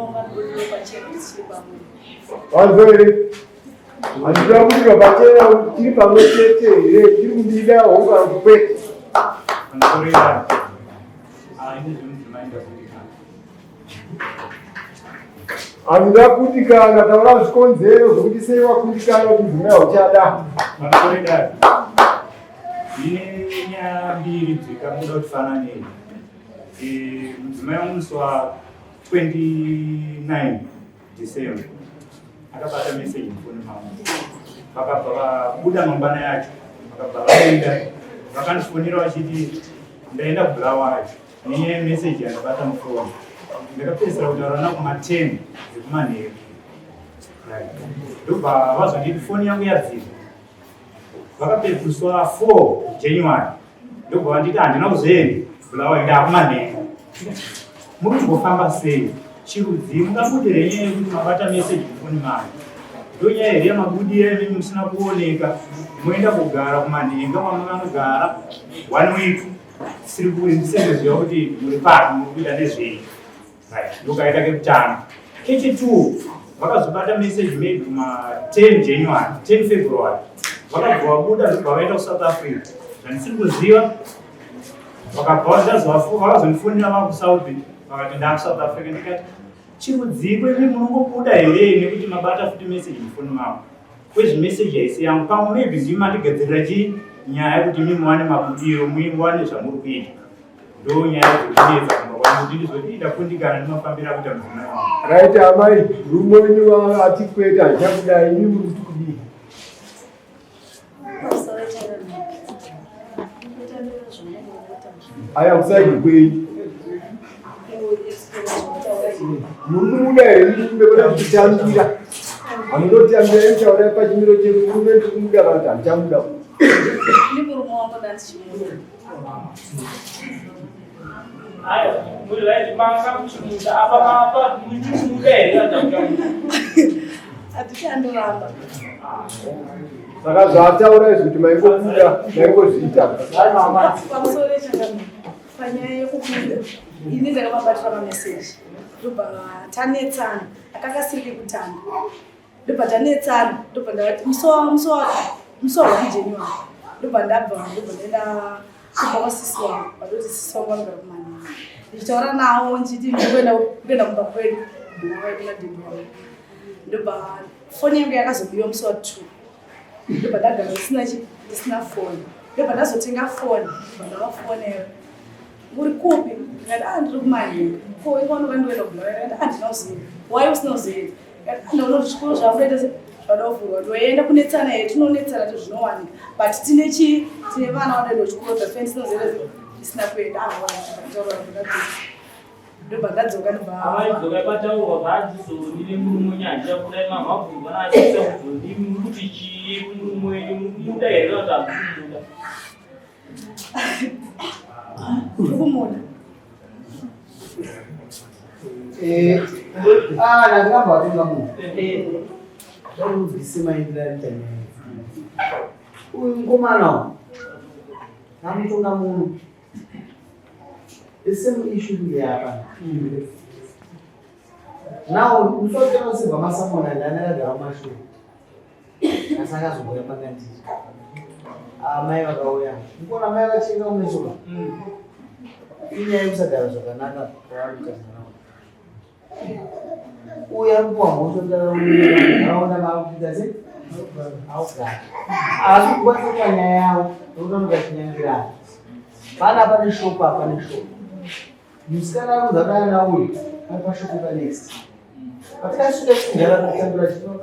wangu anobudirwa pachena kuti tichiri pamwe. Wanzwa here? Handida kubudirwa pachena kuti tiri pamwe chete here? Tiri kundida hongu kana kuti kwete? Pamusoro idare. Ah, ini zvemudzimai ndakundikana. Handida kundikana, taura zvikonzero zvokuti sei wakundikana kuti mudzimai hauchada. Pamusoro idare. Ndine nyaya mbiri dzikabuda kuti fananei. Eh, mudzimai wangu musi wa 29 December akabata message mufoni mangu, vakabva vabuda mangwana yacho, vakabva vaenda, vakandifonera vachiti ndaenda kuBulawayo nenyaya yemessage yandabata mufoni. Ndakapedzisira kutaura navo kuma 10 dzekumanheru, ndobva vazonditi foni yangu yadzima. Vakapedziswa 4 January, ndobva vanditi handina kuzoenda Bulawayo, ndakumanheru. Muri kuzofamba sei? Chirudzii mungabudire nyaya yekuti mabata message mufoni mayo? Ndonyaya here yamabudira imimi musina kuoneka, moenda kugara kumanhenga kwamunogara one week, siri kuziva kuti muri papi, muri kuita nezvei? Right, ndokaita kekutanga. Kechi2 vakazobata message maybe kuma 10 January, 10 February, vakabva vabuda ndobva vaenda kuSouth Africa, zvandisiri kuziva. Vakabva vakazondifonera vakuSouth, vakati ndakuSouth Africa. Ndikati chirudziko imi munongobuda here nekuti mabata futi message mufoni mavo? Kwezvi message haisi yangu, pamwe maybe ndimi mandigadzirira chii nyaya yekuti imi muwane mabudiro, muwane zvamuri kuita. Ndo nyaya dzekunetsa kumba kwangu kuti ndizoti ndakundikana ndinofambira kuita mudzimai wangu. Right, amai, murume wenyu ati kwete, handichakudai, imi muri kuti kudii? Pamusoro changamire. Kutambira zvamunongoita. Aya kusaidi kwenyu. Kungoexplain zvamutaura. Muri kumuda here murume kwete kutambira? Hamunotambira, imutaurai pachimiro chenyu, murume ndiri kumuda kana kuti handichamuda. Ini murume wangu ndandichimuda. Ayo, muri right, manga muchimuda apa mapa muchimuda here kana kuti Hatichandoramba. Saka zvaataura izvi kuti maingobuda, maingozviita. Pamusoro changamire. Panyaya yekubuda, ini ndakavabatira mameseji, ndobva tanetsana, akanga asiri kekutanga, ndobva tanetsana, ndobva ndavati musi wa musi wa musi wa 1 January, ndobva ndabva, ndobva ndaenda kumba kwasisi wangu, vandoti sisi wangu vanogara kuManini, ndichitaura navo ndichiti ndikuenda kuenda kumba kwedu kuna dhedhi wangu. Ndobva foni yangu yakazobiwa musi wa 2, ndobva ndagara ndisina chi ndisina foni, ndobva ndazotenga foni, ndobva ndavafonera, uri kupi? Ndikati ah, ndiri kuManhenga. Ko ikonoka ndoenda kuBulawayo? Ndikati handina kuzoenda. Why usina kuzoenda? Ndikati ndaona kuti zvikoro zvakutoita se zvada kuvhurwa, ndoenda. Kunetsana here? Tinonetsana ti zvinowanika, but tine chii, tine vana vanoenda kuchikoro, that's why ndisina kuzoenda, ndisina kuenda. Ahora ndadzoka, ndobva ndadzoka, ndobva Amaidzoka pataurwa paadzizoni nemurume nyanja kudai mamabvunzwa naachisa kubvunzi muri kuti chii kumurume wenyu, muri kumuda here kana kuti hamusi kumuda? Ndiri kumuda. Eh, ah, ndakamba watenga munhu. Ndakunzwise maindira arita nyaya. Uyu mukomana uyu. Ndamutonga munhu. The same issue kunge apa. Now, musotema sibva masamona ndani akagara mumashure. Asi akazouya pakandiri. Amai vakauya. Mukuona amai vachinga kumeso ka? Inyaya yekusagara zvakanaka kwavari kuita munharaunda. Uyu ari kupiwa mhosva kuti nharaunda maakuita sei? Augara. Haasi kukwanisa kuita nyaya yavo nekuti vanoda chinyangirana. Pana pane shop apa pane shop. Musikana ari kunzi adana nauyu ari pashop panext. Patikasvika chigara kutambira chino.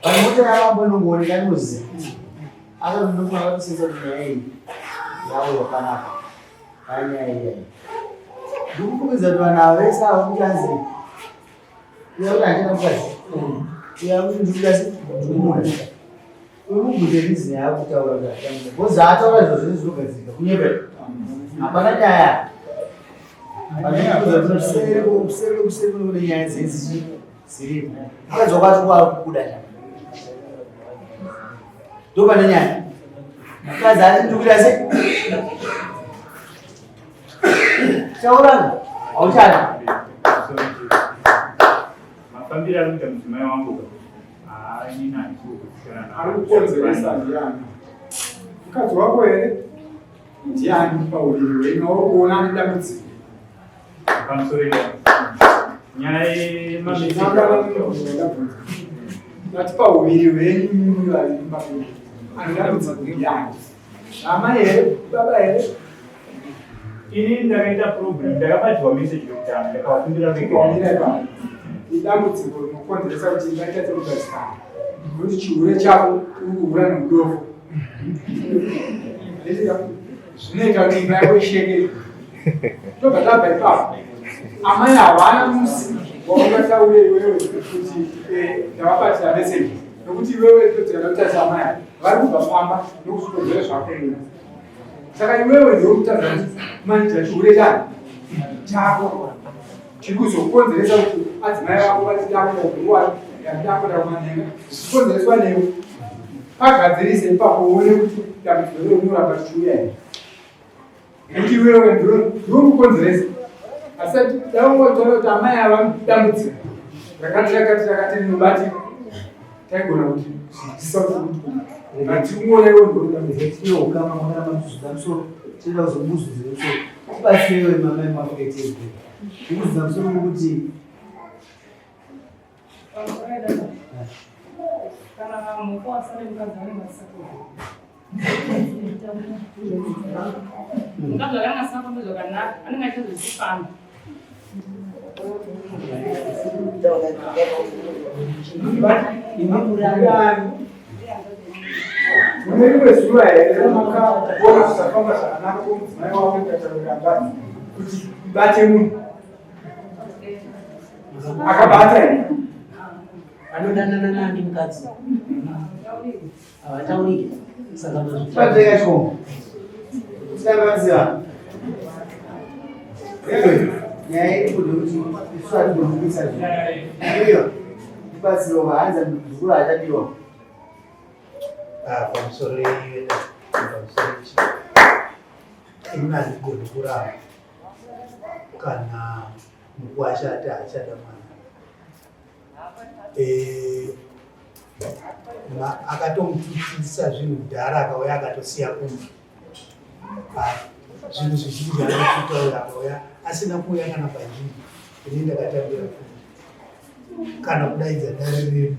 Vanhu mota yavambo inongooneka inoziva. Akazondofunga akatosenza kuti nyaya iyi yauya panapa. Panyaya iyi. Ndikufungidza kuti vanhu ava vese ava kuti anzi uya kuti handina mukadzi. Uya kuti ndikuda se ndikumuda. Uri mubvunze reason yaakutaura kuti achamuda. Because haataura izvo zvese zvinogadzirika. Kunyepera. Hapana nyaya. Kuseri kuseri kuseri kune nyaya dzedzi dziripo. Mukadzi wako ari kubuda cha. Ndo pane nyaya. Mukadzi ari ndikuita sei? Taurani. Hauchada. Mafambiro ari kuita mudzimai wangu ka, haa inini handisi kugutsikana Ari kukonzeresa ndiani? Mukadzi wako here? Ndiani pauriri hwenyu wauri kuona ane dambudziko? Pamusoro ipapo. Nyaya yemameseji. Ndati pauviri hwenyu imimi vaviri paviri. Ane dambudziko ndiani? Amai here? Baba here? Ini ndakaita problem, ndakabatirwa message yekutanga, ndakawakumbira Wamira ipapo. Idambudziko rinokonzeresa kuti imba itadze kugadzikana. Nokuti chihure chako uri kuhura nemudofo. Zvinoita kuti imba yako isheke. Tobva tabva ipapo. Amai havana musi waungataure iwewe kuti ndavabatira message. Nokuti iwewe todzera kutarisa amai ava. Vari kubva pamba nokuzokodzera zvako iwewe. Saka iwewe ndiwe kutadza kumanija chihure chani chako chiri kuzokonzeresa kuti adzimai vako vati takuda kuruwa takuda kumanhenga zvichikonzereswa newe. Pagadzirise ipapo uone kuti dambudziko riro rinoramba richiuya here. Nekuti iwewe ndiwe kukonzeresa. Asi daungotaura kuti amai ava dambudziko rakati rakati rakati rinobatika taigona kuti zvidzidzisa kuti kuti ungoona iwe ndiwe dambudziko. Iyo ukama mwakaramba muzvuzudza musoro, tinoda kuzomuzvuzira musoro. Tibatsirewe mamai mwakaita izvi. Kuzvuzudza musoro kuti Kana mukwasa nemukadzi vanenge vasakura. Mukadzi akanga asina kufamba zvakanaka, anenge achiita zvechifambi. Mune rimwe zuva here ramakaona kusafamba zvakanaka kwomudzimai wako kuita kuti kuti ibate munhu akabata here? Anodanana nani mukadzi? Havatauriki. Saka Pateka chombo. Tisabaziva. Nyaya iri kuda kuti isu hatigoni kuisa zvinhu. Iyo ndibatsiro vaanza muzukuru achadiwa. Pamusoro pamusoro ini handigoni kuramba kana mukwasha ati haachada mwana. Akatomututisa zvinhu kudhara akauya akatosiya kumba. Zvinhu zvizhinji anototaura akauya asina kuuya kana panzvimbo. Ini ndakatambira kumba kana kudaidza dare redu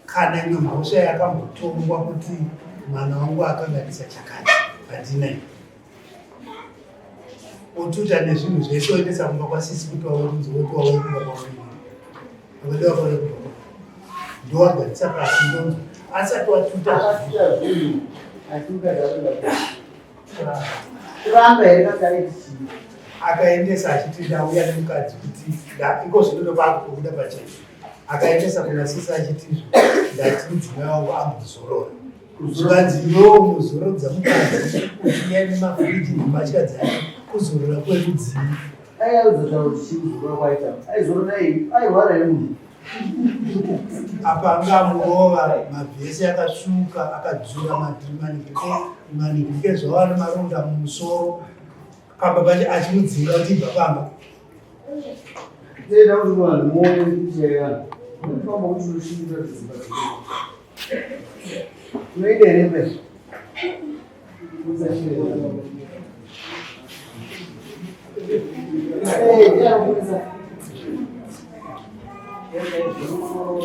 kana imwe mhosva yakambotongwa kuti mwana wangu akanganisa chakati handina ini. Otuta nezvinhu zvese oendesa kumba kwasisi kuti wawe kunzi woti wawe kumba kwawini vakada wakauya kumba kwavo ndowagarisa pasi ndonzwa asati watuta Akasiya zvinhu asi kuramba here kakaiti chii? Akaendesa achiti ndauya nemukadzi kuti iko zvino ndopakutobuda pachena. Akaendesa kuna sisi achiti izvo ndati mudzimai wangu ambozorora. Zvikanzi iwewo muzorodza mukadzi uchiuya nemafiriji nembatya dzake kuzorora kwerudzii. Aizotaura kuti chii kuzorora kwaita? Aizorora airwara here munhu? Apa anga amurova mabvesi akasvuka akadzura manhike zvava nemaronda mumusoro pamba pacho achimudzinga kuti ibva pamba. Tinoda kuti vanhu muone kuti chaivanhu. Unofamba kuti unoshingira dzimba dzedu. Unoida here pesa?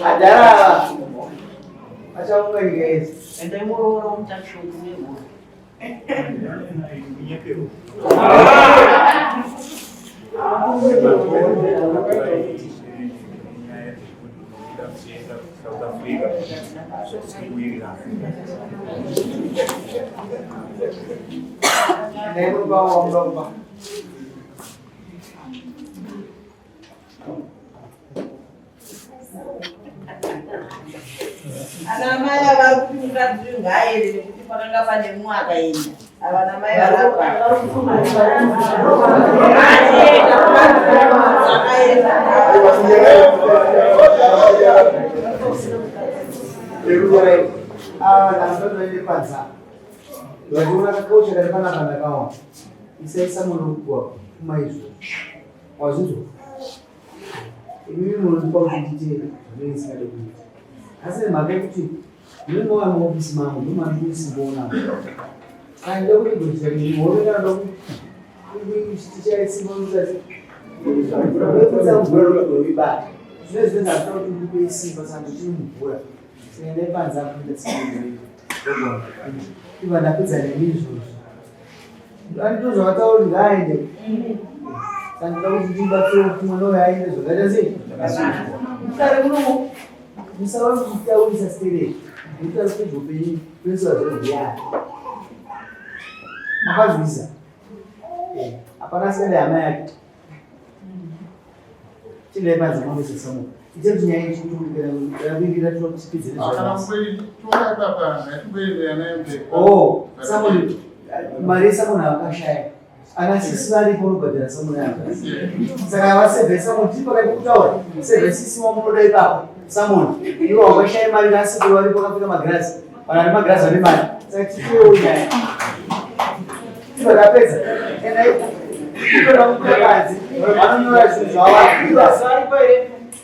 Adara achaunga nyika yese. Endai moroora muchashoku nemhuri. South Africa zvatiri Endai muroora wamuda. Ana mai vari kuti mukadzi uyu ngaaende nekuti pakanga pane mumwe akaenda. Ava ana mai varapa. Akaenda. Vachiona kakaucha kari panapa ndakaona. Isaisa muruku wako kuma izvo. Wazvinzwa? Imimi munondipa kuti ndiite zvandinenge ndisingade kuita. Asi nemhaka yekuti munenge mava muofisi mangu ndomandinosimboona. Saka ndinoda kuti kuita muone kana ndoda tichaisimba kuti mvura ndoibata. Zvine zvine ndazvida kuti ndipe simba saka ndichiri mumvura. Saka ndai panze apo ndasimba. Iva ndapedza nemi izvozvo. Anditozvavatauri ngaaende. Saka ndinoda kuti ndibatsire kuti mwana uyu aende zvakaita sei? Mutare munomo musava muchitaurisa stereki. Nekuti ari pedyo penyu pese vazvozviyani. Makazvisa. Hapana asingade hama yake. Chindai panze mamboisa samu. Ite kuti nyaya ichikutukuira tipedze Oh, samoni mari yesamoni avakashaya. Ana sisi varipo unobhadhara samoni yako. Saka vasevhe samoni tiri pakati pekutaura. Sevhe sisi wamunoda ipapo samoni. Ivo wakashaya mari nasekuru varipo vakapfeka magirazi. Vanhu vane magirazi vane mari. Saka tipewo nyaya. Tibva tapedza. Endai kutora kutokanzi. Vanonyora zvinhu zvavo.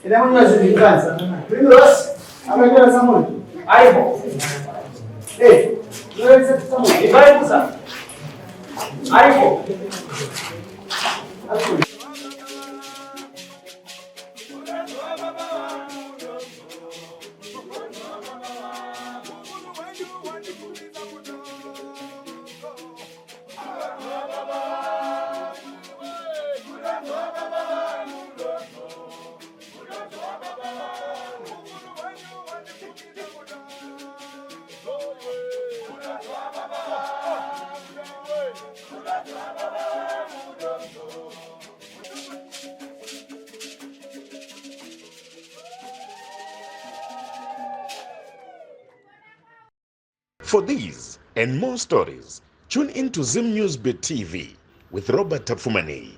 Endai munyora zvinhu zviri panze. Primrose akanyora samoni. Aripo. Eh, nyoresa samoni. Ibvai kusa. Aripo. Aripo. For these and more stories, tune in to Zim News Bit TV with Robert Tapfumaneyi.